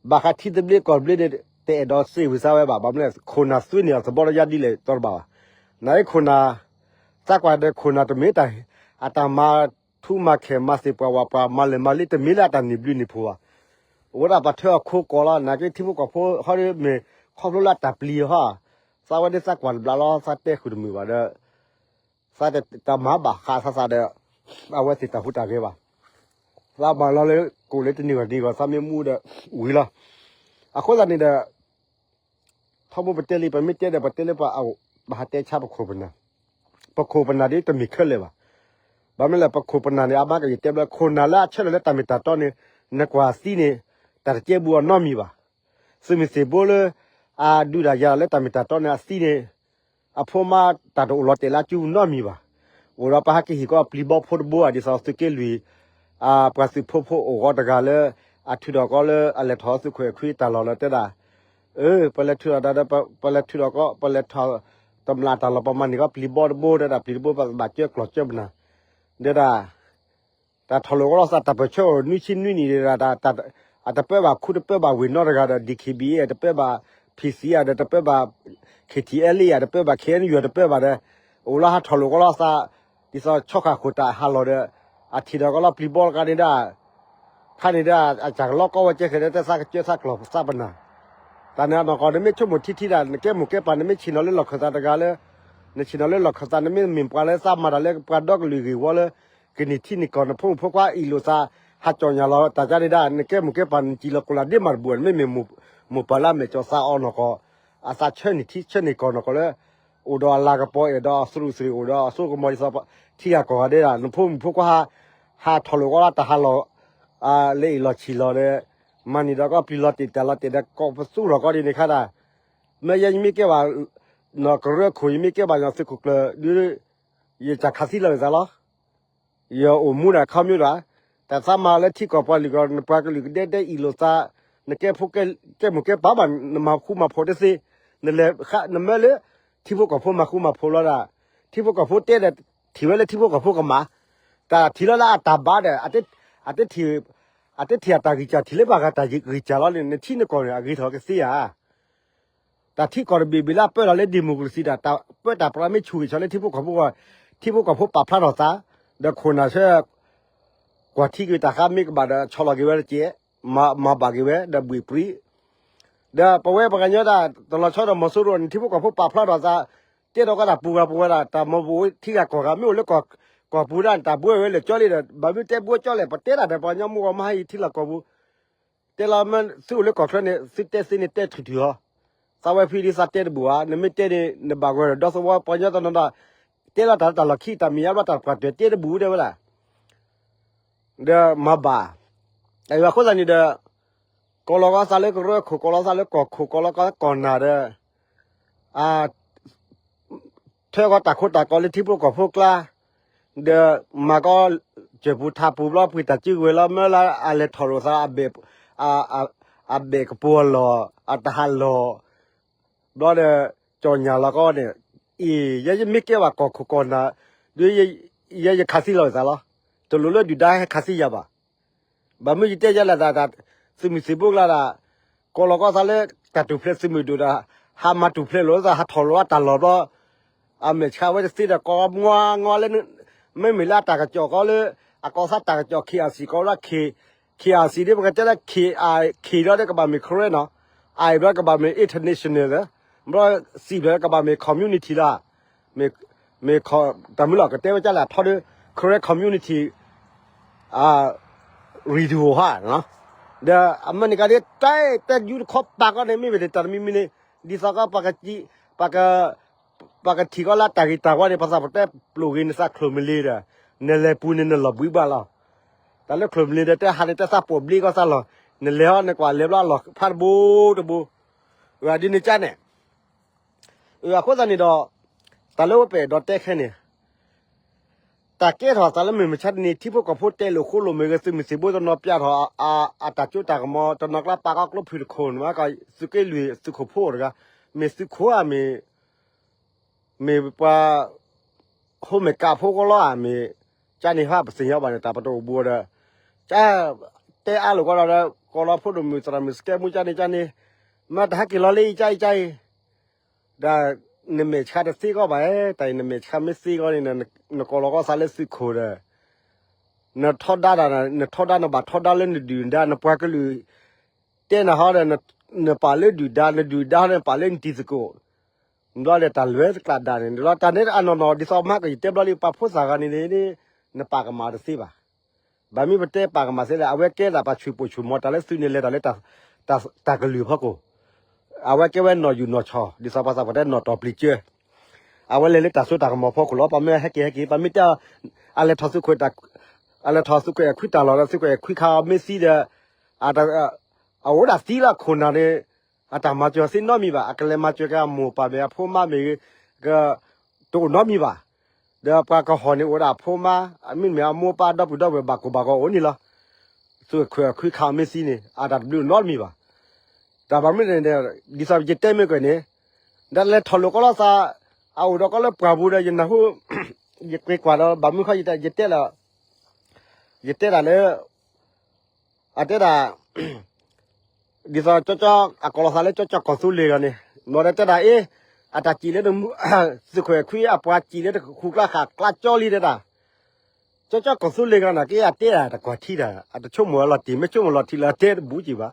ဘၣ်ဃးထံသဘျ့ကီၢ်သဘျ့န့ၣ် တအဲၣ်ဒိးစံးဝံၤစါဝဲဘၣ်. ဘၣ်မနုၤလဲၣ် ခိၣ်နၢ်သွံန့ၢ်အီၤသဘီတယါဒ်လဲၣ် သီတဘၣ်ဘၣ်. နာ်က့ခိၣ်နၢ် သးကွၢ်ဒီးခိၣ်နၢ်တမ့ၢ်တၢ် အတၢ်မၤထူမၤခဲၣ် မၤသ့ၣ်ပှၢ်ဝၣ်ပှၢ် မၤလဲၢ်မၤလ့ တမ့ၢ်လၢအတၢ်န့ၢ်ဘျုးန့ၢ်ဖှိၣ်ဘၣ်. အိၣ်ဝဲဒၣ်ပှၤထၢအခိကီၢ်လီၤ. နာ်က့ထံဖိကီၢ်ဖိဟီဒီးမ့ၢ်ခီဖျိလၢအတၢ်ပျံၤဟီ သးဝဲဒၣ်သးကွၢ်တဘျီလီၤ သးတဲဃုာ်တမုာ်ဘၣ်ဒီး သးတမၤဘၣ်ဃးသးသးဒီး အဝဲသ့ၣ်တၢ်ဟူးတၢ်ဂဲၤဘၣ်. သးမၤလီၤလၢကိၣ်လၢတနံၤဂီၢ်တနံၤဂီၢ် သးမ့ၢ်မူဒီးဝံၤလီၤ. အဃိသတးန့ၣ်ဒီး ထီဘိပတဲလံ ပမ့ၢ်တဲဒီး ပတဲလၢပှၤအအိၣ် ပဟးတဲဆါပခိၣ်ပနၢ်, ပခိၣ်ပနၢ်ဒ်တမ့ၢ်ခဲလၢာ်ဘၣ်. ဘၣ်မနုၤလဲၣ် ပခိၣ်ပနၢ်န့ၣ် အမၤကယဲၢ်တဲဘျီ ခိၣ်နၢ်လၢအဆၢထၢၣ်လၢတၢ်မ့ၢ်တၢ်တီန့ၣ် နကွၢ်သံန့ၣ် တၢ်တကဲဘူးအီၤနီတမံၤဘၣ်. သုးမုၢ်သံၣ်ဘိလၢ အဒုးတၢ်ယၤလၢတၢ်မ့ၢ်တၢ်တီန့ၣ် အသံန့ၣ် အဖိမါတၢ်တအိၣ်လီၤတဲာ်လၢအစုနီတမံၤဘၣ်. အိၣ်ဒီးပဟဲက့ၤဟ့ၣ်ကီးပျံၤဘီဖိတဘိ ဒ်သိးသုးက့လွံၢ် ပှၤသုးဖိဖိအိၣ်ဂီၤတဂၤလၢ အထုးထီၣ်ကီးလၢအလဲၤထီၣ်သုးခိၣ်အဲၣ်ခွံတၢ်လီၢ်လၢတဲဒၣ် အၢ ပလဲၤထုးထီၣ်ဒီး ပလဲၤထုးထီၣ်ကီး ပလဲၤထီၣ်တမျၢ်တၢ်လီၢ် ပမၤန့ၢ်ကီးပျံၤဘီတဘိ တဲဒၣ်ပျံၤတဘိ ပဘၣ်ကၢကျီၢ်ကၢပနၢ် တဲဒၣ် တၢ်ထီၣ်လိာ်ကီးလီၤသး တၢ်ပၢၢ်ဆၢအိၣ်နွံဆံနွံနံၣ်ဒၣ် အတပၢဘၣ်ခူတပၢဘၣ်ဝ့ၢ်နီတဂၤဒီး ဒံၣ်ခ့ဘံၣ်အတပၢဘၣ် ဖံၣ်စံအဒီးတပၢဘၣ် ခ့ထံအဲလ့အတပၢဘၣ် ခ့အဲနယူၢ်အတပၢဘၣ်ဒီး အိၣ်လီၤဟးထီၣ်လိာ်ကီးလီၤသး ဒ်သိးဆီၣ်ဃာ်ဃိၣ်တၢ်ဟးလီၢ်ဒီး အထံၣ်ဒီးကီးလီၤပျံၤဘီတဂၤန့ၣ်ဒၣ် ခါန့ၣ်ဒၣ် အစၢ်ကလီကီဝဲကဲဃဲၤဒီး တဲသးကစၢသးကျီၢ်သးပနၢ် တၢ်န့ၣ်အနီၢ်ကီၢ် နမ့ၢ်ဆိကမိၣ်ထံထံဒၣ် နကဲမိၢ်ကဲပၢ် နမ့ၢ်ဆ့ၣ်နီၤလၢလီၢ်ခၢၣ်သးတဂၤလၢ နဆ့ၣ်နီၤလၢလီၢ်ခၢၣ်သး နမ့ၢ်မ့ၢ်ပှၤလၢသးမၤတၢ်လၢပှၤဒီကလုာ်ဂ့ၢ်ဝီလၢ ကန့ၢ်ထံန့ၢ်ကီၢ် နဖိမုၣ်ဖိခွါအ့ၣ်လိာ်သး ဟးကၠီၣ်ညါလီၤတၢ်ကါန့ၣ်ဒၣ် နကဲမိၢ်ကဲပၢ် နစံၣ်လီၤကိၢ်လၢ်ဒ့မးတဘူၣ် နမ့ၢ်မ့ၢ်မိၢ်ပၢ်လၢအမဲာ်ကၠီသးအီၤနီၢ်ကီၢ် အသးဆၢန့ၢ်ထံဆၢန့ၢ်ကီၢ်နီၢ်ကီၢ်လၢ အိၣ်ဒီးအလၤကပီၤအဲၣ်ဒီးအသရူးသရ့းအိၣ်ဒီးအစိကမီၤဒ်သိး ထံဂၤကီၢ်ဂၤဒဲးဒၣ် နဖိမုၣ်ဖိခွါ ဟးထီၣ်လိာ်ကီးလၢတၢ်ဟးလီၢ် လၢအ့ၣ်လီၤဆံၣ်လီၤဒီး မၤန့ၢ်ဒီးကီးပျံၤလီၤတ့ၢ်တၢ်လီၤတ့ၢ်ဒီး ကိးပသူထီၣ်ကီးဒ်န့ၣ်ခါဒၣ် မ့ၢ်ယဲယမ့ၢ်ကဲဘၣ် နီၢ်ကရၢခိၣ် ယမ့ၢ်ကဲဘၣ်နီၢ်သုးခိၣ်ကျၢၢ် ဒုး ယတၢ်ခးသံလီၤယသးလီၤ. ယအိၣ်မူဒၣ်ခီမ့ၢ်ဒၣ် တၢ်သးမၤလၢထံကီၢ်ပှၤလုၢ်ကီၢ် နပှၤကလုာ်ကဒဲဒဲအံၣ်လိာ်သး နကဲဖိကဲ ကဲမိၢ်ကဲပၢ်ဘၣ် နမၤဃူမၤဖိးတသ့ နလဲၤ နမၢလၢ ထံဖိကီၢ်ဖိမၤဃူမၤဖိးလီၤဒၣ် ထံဖိကီၢ်ဖိတဲဒီး ထံၣ်ဝဲလၢထံဖိကီၢ်ဖိကမၣ် တၢ်ထံၣ်လီၤလၢအတၢ်ဘၣ်ဒီး အတထံၣ် အတထံၣ်အတၢ်ဂံၢ်စၢ် ထံၣ်လၢပှၤဂၤတၢ်ဂံၢ်စၢ်လီၤန့ၣ် နထံနကီၢ်န့ၣ် အဂ့ၤထီၣ်ကသ့ဧါ. တၢ်ထံကီၢ်တဘ့ၣ်ဘ့ၣ်လၢအပၢလီၤလၢ democracy တၢ် တၢ်ပၢတၢ်ပြးမ့ၢ်ဆူၣ်ဂ့ၤဆီလၢထံဖိကီၢ်ဖိ ထံဖိကီၢ်ဖိပာ်ဖျါထီၣ်သး ဒီးခိၣ်နၢ်ဆၢ ကွၢ်ထံက့ၤတၢ်ဃါမ့ၢ်ကဘၣ်ဒီး ဆီၣ်လီၤက့ၤဝဲတက့ၢ် မၤဘၣ်က့ၤဝဲ ဒီးဘှ့ၣ်ပြံ ဒီးပဝဲပှၤကညီဒၣ် တလီၤဆီဒီးမီၤစိရိၤန့ၣ် ထံဖိကီၢ်ဖိပာ်ဖျါထီၣ်သး တဲဒီးကီးတၢ်ပူၤဂၤပူၤဝဲဒၣ် တၢ်မီၤဘိးထံဂၤကီၢ်ဂၤ မ့ၢ်အိၣ်လၢကီၢ်ပူၤဒၣ်န့ၣ် တၢ်ဘှ့ၣ်ဝဲလၢာ်ကၠီလံဒီး ဘၣ်မနုၤတဲဘှ့ၣ်ကၠီလဲၣ် ပတဲတၢ်ဒီးပှၤကညီမိၢ်ဂီၤမါဟံၣ်ထံလီၢ်ကီၢ်ပူၤ တဲလီၤမ့ၢ်သုအိၣ်လၢကီၢ်ချၢန့ၣ် သုတဲသ့န့ၣ်တဲထုးထုးဟီ သးဝဲဖုဒ်သးတဲတဘူၣ်ဧါ နမ့ၢ်တဲန့ၣ် နဘၣ်ဂီၤဒီးဒီသဝီပှၤကညီတနီၤဒီး တဲလီၤတၢ်လၢတၢ်လီၢ်ခံ တၢ်မ့ၢ်ယါဘျီတၢ်ပှၤတွဲၤတဲတဘူၣ်တဲဝဲဒၣ် ဒီးမၤဘၣ် အဃိသတးန့ၣ်ဒီး ကိးလီၤကီးသးလၢကရၢခိၣ် ကိးလီၤသးလၢကီၢ်ခိၣ် ကိးလီၤကီးသးကီၢ်နၢ်ဒီး အ ထၢကီးတၢ်ခိတၢ်ကီလၢထံဖိကီၢ်ဖိကျါ ဒီးမၤကီး ကၠၢၢ်ပူၤထးပူၤဘျီ ပှ့ၤတၢ်စုကဝဲၤလီၤ မၢလၢအလဲၤထီၣ်လိာ်သး အဘဲၣ်ကပူၤအလီၢ် အတၢ်ဟးလီၢ် ဘျီဒီး ကၠီၣ်ညၣ်လီၤကီးန့ၣ် အံၤ ယဲယမ့ၢ်ကဲဘၣ်ကီၢ်ခိၣ်ကီၢ်နၢ် ဒီး ယဲယခးသံလီၤယသးလီၤ တလိၣ်လၢဒုၣ်ဒါဟဲခးသံယၤဘၣ် ဘၣ်မနုၤယတဲယလဲၣ်သး သုးမုၢ်သံၣ်ဘိကလါဒၣ် ကိးလီၤကီးသးလၢ တၢ်တူၢ်ဖျဲးသုးမုၢ်ဒိၣ်ဒီး ဟးမၤတူၢ်ဖျဲးလိာ်သး ဟးထီၣ်လိာ်အတၢ်လီၢ်ဘျီ အမဲာ်ဆှးဝဲတသ့ဒီးကိးမွါငီလၢ မ့မ့ၢ်လၢအတၢ်ကစီၣ်ကီးလၢ အကိးသးတၢ်ကစီၣ် KIC ကိးလၢ K- KIC ဒ်ပကတဲလၢ K- K ဒီးကဘၣ်မ့ၢ် Karen နီၤ I ဒီးကဘၣ်မ့ၢ် international လၢ ဘျီ C ဒီးကဘၣ်မ့ၢ် community လီၤ မ့ၢ် မ့ၢ် တၢ်မုၢ်လီၤ ကတဲဝဲဒ်လဲၣ် အထီဒီး Karen community radio ဟါ ဒီးအမဲရကၤဒ်တၢ်တဲယူတခီပာ်ကီးန့ၣ် မ့မ့ၢ်တၢ်တမံၤမံၤန့ၣ် ဒ်သိးကီး ပှၤကထံၣ်ကီးလၢတၢ်ဂ့ၤတၢ်ဝါန့ၣ် ပှၤသးပှၢ်တဲပျိၢ်ဂ့ၤနသးချိၣ်မုၢ်လ့ၤဒီး နလဲၤပူၤန့ၣ်နလီၢ်ဘှံးဘၣ်လီၤ တၢ်လၢချိၣ်မုၢ်လ့ၤဒီး တဲဟးန့ၣ် တဲသးပိာ်ဘျ့ကီးသးလီၤ နလဲၤဟီ နကွၢ်လဲၤဘျီအလီၢ်ဖးတဘိတဘိ ဒ်န့ၣ်ကါန့ၣ် အဃိသတးန့ၣ်ဒီး တၢ်လၢဝဲပအဲၣ်ဒိးတဲခဲန့ၣ် တၢ်ကဲထီၣ်သးလၢမုၢ်မဆါတနံၤ ထံဖိကီၢ်ဖိတဲလိာ်ဃိလိာ်မ့ၢ်ဂ့ၤ သုးမုၢ်သံၣ်ဘိတနီၤပျးထီၣ် အတၢ်စိတၢ်ကမီၤ တနီၤကျါပာ်ကီးကျိဖုၣ်တခိၣ်န့ၣ် သုးက့လွံၢ်သုးခိၣ်ဖိတဂၤ မ့ၢ်သုးခိၣ်ဧါ မ့ၢ် မ့ၢ်ပှၤ ဟိမ့ၢ်ကးဖိကီလီၤဧါ မ့ၢ် ကၠါန့ၣ်ဟါ ပသ့ၣ်ညါဘၣ်န့ၣ် တၢ်ပတအိၣ်ဘူးဒီး ကၠါ တဲအါလိာ်ကီးဒီး ကီလီၤဖိဒိၣ်မုၣ်သရၣ်မုၣ် စကဲမူကၠါန့ၣ် ကၠါန့ၣ် မ့ၢ်တဟဲက့ၤလီၤလၢအံၤကၠါအံၤကၠါအံၤ ဒီးနမဲာ်ဆှးတသ့ကီးဘၣ် တၢ်အံၤနမဲာ်ဆှးမ့ၢ်သ့ကီးန့ၣ် နကိးလီၤကီးသးလၢသုးခိၣ်ဒီး နထီဒါဒၣ် နထီဒါနဘၣ်ထီဒါလၢနဒုၣ်နဒါ နပှၤကလုာ် တဲနၤဟီဒီး နပာ်လၢဒုၣ်ဒါ နဒုၣ်ဒါဒီးနပာ်လၢနတံၤသကိး ဘျီဒီးတၢ်လဲၤတကျးဒၣ်န့ၣ် ဒီးတၢ်န့ၣ်အနီၢ်နီၢ် ဒ်သိးမဟါကယတဲဘျီလံ ပှၤဖိသၣ်ဂၤန့ၣ်န့ၣ် နပာ်ကမၣ်တသ့ဘၣ် ဘၣ်မနုၤပတဲပာ်ကမၣ်သ့လဲၣ် အဝဲကဲဒၣ်ပှၤဆူၣ်ပိာ်ဆူၣ်မီၤ တၢ်လၢသုးန့ၣ်လဲၤတၢ်လၢ တၢ်ကလုာ်ဖီခိၣ် အဝဲကဲဝဲနီၢ်ယူၢ်နီၢ်ဆီၣ် ဒ်သိးပှၤသးပှၢ်တဲနီၢ်တီၢ်ပျံၤကၢ အဝဲလဲၤလၢတၢ်စိတၢ်ကမီၤဖီခိၣ်လီၤ ပှၤမ့ၢ်ဟဲက့ၤဟဲက့ၤ ပှၤမ့ၢ်တဲ အလဲၤထီၣ်သုးခိၣ် အလဲၤထီၣ်သုးခိၣ်အဲၣ်ခွံတၢ်လီၢ်ဒီး သုးခိၣ်အဲၣ်ခွံခါမ့ၢ်သံဒီး အအိၣ်ဒၣ်သံလၢအခိၣ်နၢ်န့ၣ် အတၢ်မၤစၢၤသ့နီတမံၤဘၣ် အကလဲၤမၤစၢၤက့ၤအမိၢ်ပၢ်မ့ၢ်အဖိမါမ့ၢ်ဂ့ၤ တအိၣ်နီတမံၤဘၣ် ဒီးပှၤကဟီၣ်န့ၣ်အိၣ်ဒၣ်အဖိမါ မ့တမ့ၢ်အမိၢ်ပၢ်ဒီပုၢ်ဒီဝဲၢ်ဘၣ်ကိၢ်ဘၣ်ဂီၤအိၣ်န့ၣ်လီၤ သုးခိၣ်အဲၣ်ခွံခါမ့ၢ်သံန့ၣ် အတၢ်တဘျုးနီတမံၤဘၣ် တၢ်ဘၣ်မနုၤန့ၣ် ဒ်သိးယတဲမ့ၢ်ကွံာ်န့ၣ် ဒီးလဲၤထီၣ်လိာ်ကီးလီၤသး အအိၣ်ဒီးကီးလၢပှၢ်ပူၤဒီး ယနၢ်ဟူ ယကွၢ်ကွၢ်ဒီး ဘၣ်မနုၤဃီယတဲ ယတဲလၢ ယတဲဒၣ်လၢ အတဲဒၣ် ဒ်သိးကၠီကၠီ အကိးလီၤသးလၢကၠီကၠီကီၢ်သူလ့ၤဂၤန့ၣ် ဘျီဒီးတဲဒၣ်အ့ အတၢ်စံၣ်လၢ သုးခိၣ်အဲၣ်ခွံအပှၤစံၣ်လၢတဃူကျါ ဃာ်ကျါကၠီလံတဲဒၣ် ကၠီကၠီကီၢ်သူလ့ၤဂၤန့ၣ် က့အတဲဒၣ်တကွၢ်ထံတၢ် အတဆိကမိၣ်အလီၤတံၢ် မ့ၢ်ဆိကမိၣ်လီၤထံးလၢအတဲတဘူးကံဘၣ်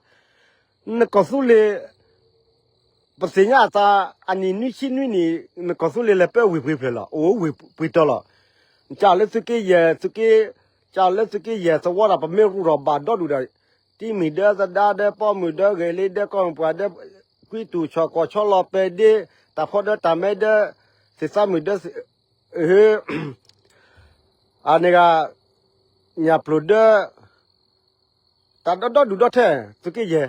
နကီၢ်သူလ့ၤ ပသ့ၣ်ညါအသး အနံၣ်နွံဆံနွံနံၣ် နကီၢ်သူလ့ၤလဲၤပၢဝ့ၢ်ပှ့ၤဖျၢၣ်လီၤ အိၣ်ဝ့ၢ်ပှ့ၤတီၤလီၤ ကၢ်လၢသုးက့ယဲၢ် သုးက့ ကၢ်လၢသုးက့ယဲၢ်သဝီဒီး ပမ့ၢ်ရူၢ်ထီၣ်ဘၣ်ဒီဒူၣ်ဒီး တံမုၢ်ဒၢသဒါဒၢ ပီမုၢ်ဒၢဂဲၤလ့ဒၢ ကီၢ်မုၢ်ပှၢ်ဒၢ ကွံတူာ်ဆီၣ်ကွီၤဆီလီၤပဲဒ့ တၢ်ဖီဒၢတၢ်မဲဒၢ သ့ၣ်သးမုၢ်ဒၢ အန့ၣ်ဂၤ ညၣ်ပျိၢ်ဒၢ တၢ်ဒီဒီဒူၣ်ဒီထၢ သုးက့ယဲၢ်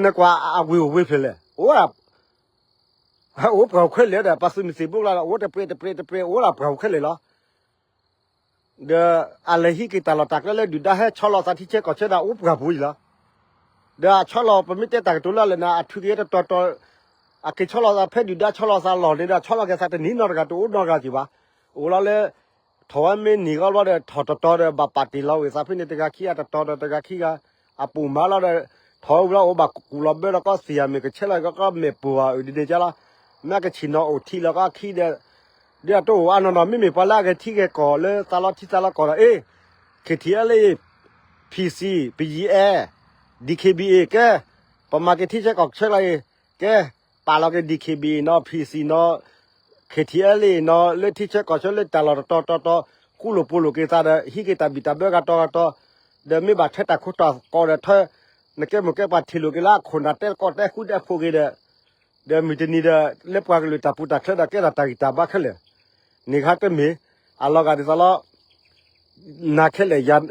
နကွၢ်အဝ့ၢ်အိၣ်ဝ့ၢ်ဖျၢၣ်လဲၣ် အိၣ်ဝဲဒၣ် အိၣ်ပှၤဟူးခဲလၢာ်ဒီး ပှၤသုးမုၢ်သံၣ်ဘိလီၤဒီး အိၣ်တပှဲၤတပှဲၤတပှဲၤ အိၣ်လၢပှၤဟူးခဲလၢာ်လီၤ. ဒီးအလဲၤဟံးက့ၤတၢ်လီၢ်တၢ်ကျဲလၢဒုၣ်ဒါဟဲဆီလီၤသးထံဆၢကီၢ်ဆၢဒီး အိၣ်ပှၤပူၤယံၤလီၤ. ဒီးအဆီလီၤ ပမ့ၢ်တဲတၢ်ကတိၤလၢအလဲၣ်န့ၣ် အထုးက့ၤတတီၤတီၤ, အက့ၤဆီလီၤသးဖဲဒုၣ်ဒါဆီလီၤသးလီၢ်န့ၣ်ဒီး ဆီလီၤက့ၤသးတနံၤနီတဂၤတအိၣ်နီတဂၤက့ၤဘၣ်. အိၣ်လီၤလၢ ထီၣ်ဝဲမ့ၢ်နံၤဂီၢ်ဘျီဒီး ထီၣ်တတီၤဒီး ဘၣ်ပာ်တ့ၢ်လီၤဝံၤသးဖဲန့ၣ် တဂၤခံဂၤတတီၤဒီးတဂၤခံဂၤ, အပူၤမးလီၤဒီး ထီၣ်ဝဲဘျီအိၣ်ဘၣ်ကူၣ်လီၤဘၢဒီးကီသံၣ်ဧါ မ့ၢ်ကဆဲးလီၤကီ မ့ၢ်ပူၤဧါဒ်န့ၣ်ကလီၤ. မ့ၢ်ကဆံၣ်နီၤအိၣ်ထံလီၤကီခံဒီး ဒ်အတအိၣ်အါနီၢ်နီၢ် မ့မ့ၢ်ပှၤလၢအဂဲၤထံဂဲၤကီၢ်လၢသးလီထံသးလီကီၢ်ဒီး အ့ ခ့ၣ်ထံၣ်အဲလ်အ့ၣ်, ဖံၣ်စံၣ်, ပယံၤအဲၣ်, ဒံၣ်ခ့ၣ်ဘံၣ်အ့ၣ် ကဲ, ပမၤက့ၤထံဆၢကီၢ်ဆၢလီၤအ့ၣ်, ကဲ, ပာ်လီၤက့ၤ ဒံၣ်ခ့ၣ်ဘံၣ်အ့ၣ်နီၤ ဖံၣ်စံၣ်နီၤ ခ့ၣ်ထံၣ်အဲလ်အ့ၣ်နီၤ လၢထံဆၢကီၢ်ဆၢလၢတၢ်လီၢ်တတီၤတီၤတီၤ ဃူလိာ်ဖိးလိာ်က့ၤသးဒီး ဟံးက့ၤတၢ်ဘံၣ်တၢ်ဘၢဂၤတီၤဂၤတီၤ, ဒီးမ့ၢ်ဘၣ်ထွဲတၢ်ခိတၢ်ကီဒီးထွဲ, နကဲမိၢ်ကဲပၢ်ထံၣ်လိာ်က့ၤလၢအခိၣ်နၢ်တဲကီၢ်တဲဃူတဲဖိးက့ၤဒီး ဒီးမုၢ်တနံၤဒီး လၢပှၤကလုာ်တၢ်ပူၤတၢ်ချၢဒီးကဲထီၣ်တၢ်ဂံၢ်တၢ်ဘါခဲလၢာ်, န့ၣ်ခါတမ့ၢ်, အလီၤဂာ်ဒ်သိးလီၤ နၤခဲလၢာ်,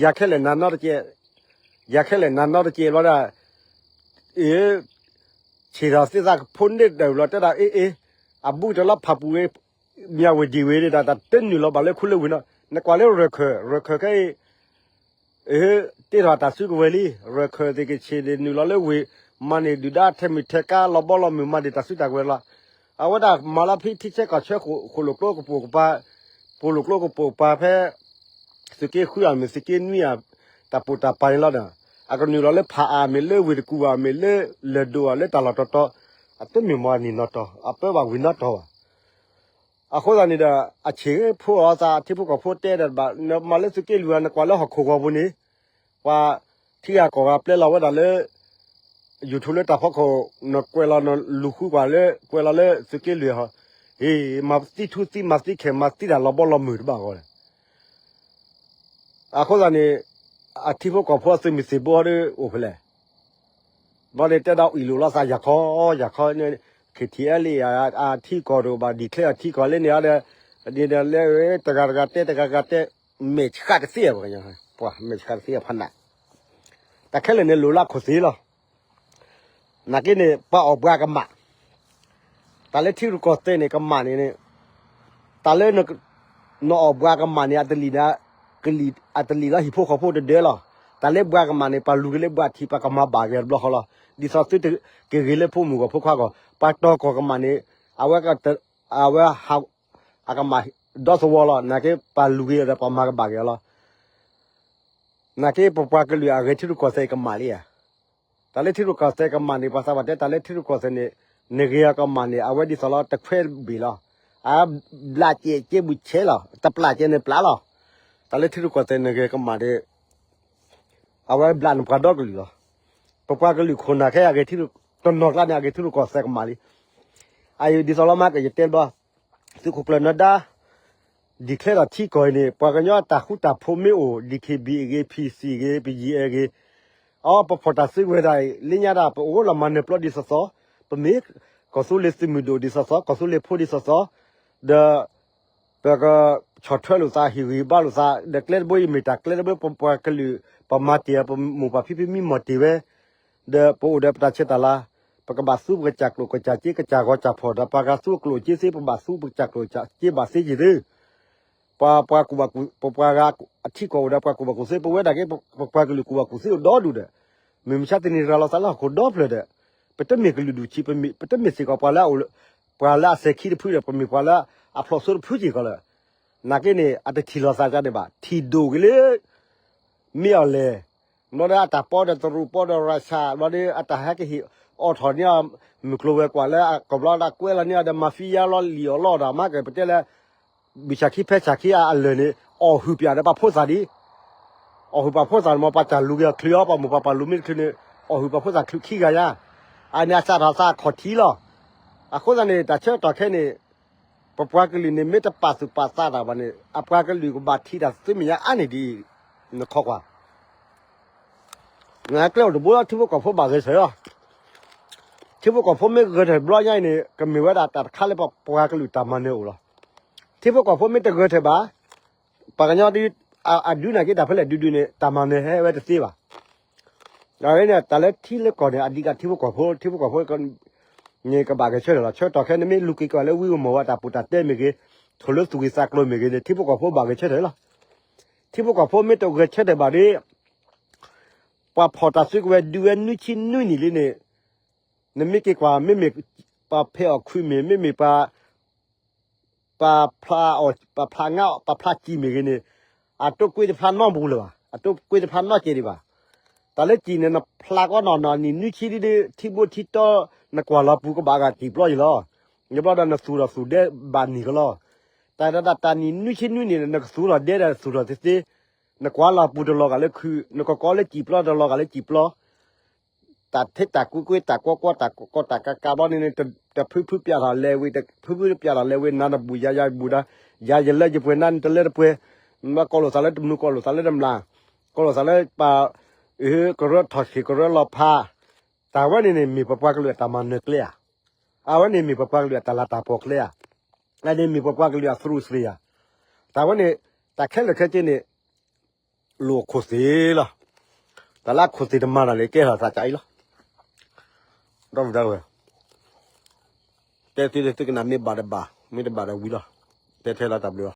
ယၤခဲလၢာ်နၤနီတကဲး, ယၤခဲလၢာ်နၤနီတကဲးဘျီဒီး, အ့ ဆံးထီၣ်သ့ၣ်သးကဖိန့ၢ်တၢ်ဘျီတဲဒၣ်အ့ၣ်အ့ၣ်, အဘူးကတၢၢ်လီၤဖးပူၤဝဲ, မၠၣ်ဝ့ၢ်ဒံၣ်ဝ့ၢ်ဒၣ် တၢ်တနုာ်လီၤဘၣ်လၢခိလၢဝ့ၢ်နီၤ, နကွၢ်လၢရၢၢ်ခၢၣ်, ရၢၢ်ခၢၣ်ခဲအံၤ အ့ တ့ထီၣ်တၢ်စုကဝဲၤလံ, ရၢၢ်ခၢၣ်သ့ၣ်ကဆံးန့ၣ်နုာ်လီၤလၢဝ့ၢ်, မၤန့ၢ်ဒုၣ်ဒါထဲမုၢ်ထဲကါလီၤဘီလီၤမုၢ် မၤဒံးတၢ်စုတၢ်ကဝဲၤလီၤ. အဝဲဒၣ်မၤလီၤဖဲထံဆၢကီၢ်ဆၢဃိၣ်လိာ်ကျိကပိာ်ကပၤ, ပိာ်လိာ်ကျိကပိာ်ကပၤဖဲ သုးက့ဃုဧါ မ့ၢ်သုးက့နွံဧါ, တၢ်ပိာ်တၢ်ပၤန့ၣ်လီၤဒီး, အကနုာ်လီၤလၢဖးအါ မ့ၢ်လၢဝ့ၢ်တကူၣ်ဧါ မ့ၢ်လၢလၢၢ်ဒိၣ်ဧါ လၢတၢ်လီၢ်တီၤတီၤ, အတမ့ၢ်မၤနံၤနီတီၤ အပၢဘၣ်ဝံၤနီတီၤဘၣ်. အဃိသတးန့ၣ်ဒီး အဆံးဖိအီၤသး ထံဖိကီၢ်ဖိတဲဒီးဘၣ် နမၤလၢသုးက့လွံၢ်ဧါ နကွၢ်လၢဟီၣ်ခိၣ်ဂီၤပူၤန့ၣ်, ပှၤထံဂၤကီၢ်ဂၤပျဲလီၤဝဲဒၣ်လၢ YouTube လၢတၢ်ဖီခိၣ်, နကွဲးလီၤနလူၤဃုကွၢ်လၢ ကွဲးလီၤလၢသုးက့လွံၢ်ဟီ, အ့ မၤသံထူသံ မၤသံခဲ မၤသံတၢ်လီၤဘီလီၤမုၢ်တဘၣ်ဂီၤဒီး အဃိသတးန့ၣ် အထံဖိကီၢ်ဖိအသုးမုၢ်သံၣ်ဘိဒီးအိၣ်ဖဲလဲၣ်, ဘျီန့ၣ်တဲဒၣ်အံၣ်လိာ်လီၤသးယၤခီ, ယၤခီ, ခ့ၣ်ထံၣ်အဲလ့ၣ် အထံကီၢ်တအိၣ်ဘၣ် declare အထံကီၢ်လၢန့ၣ်ဒီး, န့ၣ်ဒီးလၢ တဂၤတဂၤတဲ တဂၤတဂၤတဲ, မဲာ်ဆှးတသ့ ပှၤကညီ, မဲာ်ဆှးတသ့အဖးနး, တၢ်ခဲလၢာ်န့ၣ်လိၣ်လၢအခိၣ်သ့လီၤ. နာ်က့န့ၣ် ပှၤအီၣ်ပှၤကမၣ်, တၢ်လၢထံရူၢ်ကီၢ်သဲးန့ၣ် ကမၣ်န့ၣ်, တၢ်လၢ နအီၣ်ပှၤကမၣ်န့ၣ် အတလံၣ်န့ၣ်, ကလံၣ် အတလံၣ်လၢဟံၣ်ဖိဃီဖိတဒၢလီၤ. တၢ်လၢပှၤကမၣ်န့ၣ် ပှၤလူၤက့ၤလၢပှၤထံး ပှၤကမၤဘၣ်က့ၤတဘျီဃီလီၤ. ဒ်သိးသုတက့ၤဂ့ၤလၢဖိမုၣ်ဂီၢ်ဖိခွါဂီၢ်, ပှၤတီၤကီၢ်ကမၣ်န့ၣ်, အဝဲ အဝဲ အကမၣ်ဒီသဝီလီၤ. နာ်က့ ပှၤလူၤက့ၤဒီးပှၤမၤကဘၣ်က့ၤအီၤလီၤ. နာ်က့ ပပှၤကလုာ်အဂဲၤထံရူၢ်ကီၢ်သဲးကမၣ်လံဧါ. တၢ်လၢထံရူၢ်ကီၢ်သဲးကမၣ်န့ၣ် ပှၤသးပှၢ်တဲ တၢ်လၢထံရူၢ်ကီၢ်သဲးန့ၣ်, နဂ့ၤအကမၣ်န့ၣ် အဝဲဒ်သိးလီၤ တခွဲးဘ့ၣ်လီၤ. အဘျးကဲးကဲဘူးဆဲးလီၤ, တပျၢ်ကဲးန့ၣ်ပျၢ်လီၤ. တၢ်လၢထံရူၢ်ကီၢ်သဲးနဂ့ၤကမၣ်ဒီး အဝဲဘျးနပှၤဒီကလုာ်လီၤ. ပပှၤကလုာ်ခိၣ်နၢ်ခဲအံၤ တနီၤကျါန့ၣ် အဂဲၤထံရူၢ်ကီၢ်သဲးကမၣ်လံ. အအံၤဒ်သိးလီၤမး ကယတဲဘျီ, သုးခိၣ်ကျၢၢ်နၢၤဒါ declare ဒီးထံကီၢ်အံၤန့ၣ် ပှၤကညီတၢ်ဃူတၢ်ဖိးမ့ၢ်အိၣ် DKBA ဂ့ၤ, PC ဂ့ၤ, PGA ဂ့ၤ, အီ ပဖီၣ်တၢ်စုကဝဲၤဒၣ်အံၤ လၢညါဒၣ် ပအိၣ်လီၤမၤနၢၤပျီဒ်သိးသိး, ပမ့ၢ်ကီၢ်သူလ့ၤသုးမုၢ်ဒိၣ်ဒ်သိးသိး, ကီၢ်သူလ့ၤဖိဒ်သိးသိး, ဒီး ပကဆီၣ်ထွဲလိာ်သး ဟ့ၣ်ဂံၢ်ဘါလိာ်သး, ဒီးကျဲတဘိအံၤမ့ၢ်တၢ်ကျဲတဘိ ပပှၤကလုာ် ပမၤတ့ၢ် ပမိၢ်ပၢ်ဖံဖုမံမီၢ်တ့ၢ်ဝဲ, ဒီးပအိၣ်ဒီးပတၢ်ဆဲးတၢ်လၤ, ပကဘၣ်သူပကစၢ်ကျိၣ်ကစၢ်စ့ ကစၢ်ဂီၤစၢ်ဖီၣ်ဒီး ပှၤဂၤသူအကျိၣ်အစ့သ့ ပဘၣ်သူပကစၢ်ကျိၣ်စ့ဘၣ်သ့က့ၤသု, ပှၤ ပှၤကူၣ်ဘၣ်ကူၣ် ပပှၤဂၤအထံကီၢ်အိၣ်ဒီးပှၤကူၣ်ဘၣ်ကူၣ်သ့ ပဝဲဒၣ်က့ ပပှၤကလုာ်ကူၣ်ဘၣ်ကူၣ်သ့အိၣ်ဒီဒူၣ်ဒီး, မုၢ်မဆါတနံၤရၤလီၤသးလၢဟီၣ်ခိၣ်ဒီဖျၢၣ်ဒီး, ပတမ့ၢ်ကလုာ်ဒူၣ်ဆံး ပတမ့ၢ်စ့ၢ်ကီးပှၤလၢ ပှၤလၢအစဲၤခံတဖုဒီး ပမ့ၢ်ပှၤလၢအဖျိးစိတဖုစ့ၢ်ကီးလၢ, နာ်က့န့ၣ် အတထံၣ်လိာ်သးဒ်န့ၣ်ဘၣ်, ထံၣ်ဒိၣ်က့ၤလၢ မ့ၢ်အီၤလဲၣ်, ဘျီဒီးအတၢ်ပီဒီးတရူးပီဒီးရၢၣ်ဆၣ် ဘျီဒီးအတၢ်ဟဲကဟ့ၣ်အိးထီၣ်န့ၢ်အီၤ မုၢ်ကျိၤဝဲၤကွာ်လၢအကဘျီဒီးကွဲလီၤန့ၢ်အီၤဒီး မၤဖံယါလီၤလံာ်အီၤလီၤဒီး မၤက့ၤပတဲလၢ ဘုၣ်ဆၣ်ခံဖဲဆၣ်ခံအအလၢာ်န့ၣ် အီၣ်ဟုၣ်ပၠးဒီးပှၤဖိသၣ်ဒံး, အီၣ်ဟုၣ်ပှၤဖိသၣ်န့ၣ် မ်ပှၤတၢ်လူၤက့ၤအီၤချုးအီၤ ပှၤမိၢ်ပှၤပၢ်လူၤမ့ၢ်တချုးန့ၣ် အီၣ်ဟုၣ်ပှၤဖိသၣ်ချုးခံဂၤညါ, အန့ၣ်အစးထီၣ်သးအခီၣ်ထံးလီၤ. အဃိသတးန့ၣ် တၢ်ဆၢကတီၢ်ခဲအံၤန့ၣ် ပပှၤကလုာ်န့ၣ် မ့ၢ်တပာ်သူၣ်ပာ်သးတၢ်ဘၣ်န့ၣ် အပှၤကလုာ်ကဘၣ်ထံၣ်တၢ်သုမဲာ်ညါအါန့ၢ်ဒ်အံၤ, နခီကွၢ် ကျဲအိၣ်တဘိလီၤ ထံဖိကီၢ်ဖိဘၣ်ဂဲၤဆၢထၢၣ်လီၤ. ထံဖိကီၢ်ဖိမ့ၢ်ဂဲၤဆၢထၢၣ်တဘျီညါအံၤန့ၣ် ကမ့ၢ်ဝဲဒၣ်တၢ်တခါလၢပပှၤကလုာ်တၢ်မၤနၢၤအိၣ်လီၤ. ထံဖိကီၢ်ဖိမ့ၢ်တဂဲၤဆၢထၢၣ်ဘၣ် ပှၤကညီဒု အဒုနာ်က့တၢ်ဖဲလဲၣ်ဒုဒုန့ၣ် တၢ်မၤနၢၤဟဲဝဲတသ့ဘၣ်. အဝဲန့ၣ် တၢ်လၢထံလၢကီၢ်န့ၣ် အဓိကထံဖိကီၢ်ဖိ ထံဖိကီၢ်ဖိ န့ၣ်ကဘၣ်ဂဲၤဆၢထၢၣ်လီၤ. ဆၢကတီၢ်ခဲအံၤ နမ့ၢ်လူၤက့ၤကီးလၢဝံဧိၤမီၢ်ဝဲတၢ်ပူၤတၢ်တဲမ့ၢ်ဂ့ၤ, ထိၣ်လၢသူၣ်ဂ့ၤသးကျိၤမ့ၢ်ဂ့ၤန့ၣ် ထံဖိကီၢ်ဖိဘၣ်ဂဲၤဆၢထၢၣ်လီၤ. ထံဖိကီၢ်ဖိမ့ၢ်တဂဲၤဆၢထၢၣ်ဘၣ်ဒီး ပှၤဖီၣ်တၢ်စုကဝဲၤဒုးဝဲနွံဆံနွံနံၣ်လံန့ၣ်, နမ့ၢ်က့ၤကွၢ် မ့မ့ၢ်ပှၤဖဲးအီၣ်ခွံမ့ၢ် မ့မ့ၢ်ပှၤ ပှၤဖျးအီၣ် ပှၤဖျးငါ ပှၤဖျးစံာ်မ့ၢ်ဂ့ၤန့ၣ်, အတိာ်ကွ့တဖျါနီတပူၤလၢၤဘၣ်, အတိာ်ကွ့တဖျါနီတစဲးဒံးဘၣ်. တၢ်လၢစံာ်န့ၣ် နဖျးကီးနီၢ်နီၢ်နံၣ်နွံဆံဒ်ဒီး ထံဘိထံတီ နကွၢ်လီၤပူၤကဘၣ်ဂၤစံာ်ပျီယံၤလီၤ. ယဘျီဒီးနသူၣ်ထီၣ်သူၣ်ဒဲဘၣ်န့ၢ်ကလီၤ. တၢ်ဒၣ်တၢ်နံၣ်နွံဆံနွံနံၣ်န့ၣ် နကသူၣ်ထီၣ်ဒဲဒီးသူၣ်ထီၣ်သ့သ့, နကွၢ်လီၤပူၤတလီၤဂာ်လၢခုး, နကကိးလၢစံာ်ပျီတလီၤဂာ်လၢစံာ်ပျီ တၢ်ထဲတၢ်ကွ့ကွ့ တၢ်ကွီကွီ တၢ်ကီတၢ်ကးကးဘျီန့ၣ် တဖုဖုပျးထီၣ်လဲၤဝံၤ တဖုဖုပျးထီၣ်လဲၤဝံၤ နၤနဘူၣ်ယၤ ယၤဘူၣ်ဒီး ယၤယလဲၤယပှဲၤ နၤနတလဲၤတပှဲၤ, ကိးလိာ်သးလၢတမုာ် ကိးလိာ်သးလၢတမျၢ်, ကိးလိာ်သးလၢပှၤ ကရၢထီၣ်ဆံး ကရၢလီၤဖး, တၢ်ဝဲန့ၣ်န့ၣ် မ့ၢ်ပပှၤကလုာ်အတၢ်မၤနၢၤကျဲဧါ, အဝဲန့ၣ်မ့ၢ်ပပှၤကလုာ်အတၢ်လၤတၢ်ပီၤကျဲဧါ, အန့ၣ်မ့ၢ်ပပှၤကလုာ်အသရူးသ့ၣ်ဧါ, တၢ်ဝဲန့ၣ် တၢ်ခဲလၢာ်ခဲဆ့န့ၣ် လိၣ်အခိၣ်သ့ၣ်လီၤ. တၢ်လၢအခိၣ်သ့ၣ်တမၤတၢ်လၢကဲထီၣ်သးကအံၤလီၤ. ဒီပုၢ်ဒီဝဲၢ်, တဲသုသုကနၣ်မ့ၢ်ဘၣ်တဘၣ် မ့ၢ်တဘၣ်ဒီးဝံၤလီၤ. တဲထဲလီၤတၢ်ဘျုးလီၤ.